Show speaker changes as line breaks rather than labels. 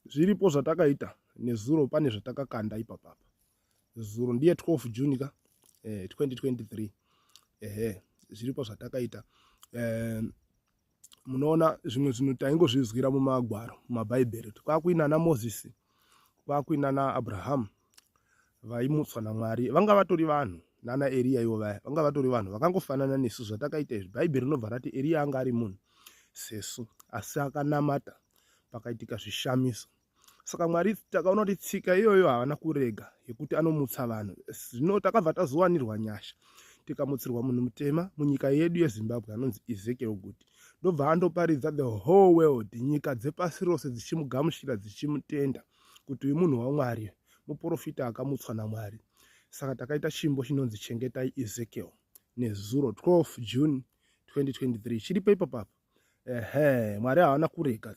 Zviripo zvatakaita nezuro, pane zvatakakanda ipapapa zuro, ndiye 12 June ka 2023. Ehe, zviripo zvatakaita. Munoona zvimwe zvinhu taingozvizwira mumagwaro, mumabhaibheri, kuti kwakuina naMozisi, kwakuina naAbrahamu, vaimutswa naMwari, vanga vatori vanhu, nana Eriya ivo vaya vanga vatori vanhu vakangofanana nesu. Zvatakaita izvi, Bhaibheri rinobva rati Eriya anga ari munhu sesu, asi akanamata, pakaitika zvishamiso. Saka Mwari, takaona kuti tsika iyoyo havana kurega yekuti anomutsa vanhu. Zvino takabva tazowanirwa nyasha, tikamutsirwa munhu mutema munyika yedu yeZimbabwe anonzi Ezekiel Guti, ndobva andoparidza the whole world, nyika dzepasi rose dzichimugamuchira, dzichimutenda kuti uyu munhu waMwari, muprofita akamutswa naMwari. Saka takaita chimbo chinonzi Chengetai Ezekiel nezuro 12 June 2023, chiripo ipapapo. Ehe, Mwari havana kurega.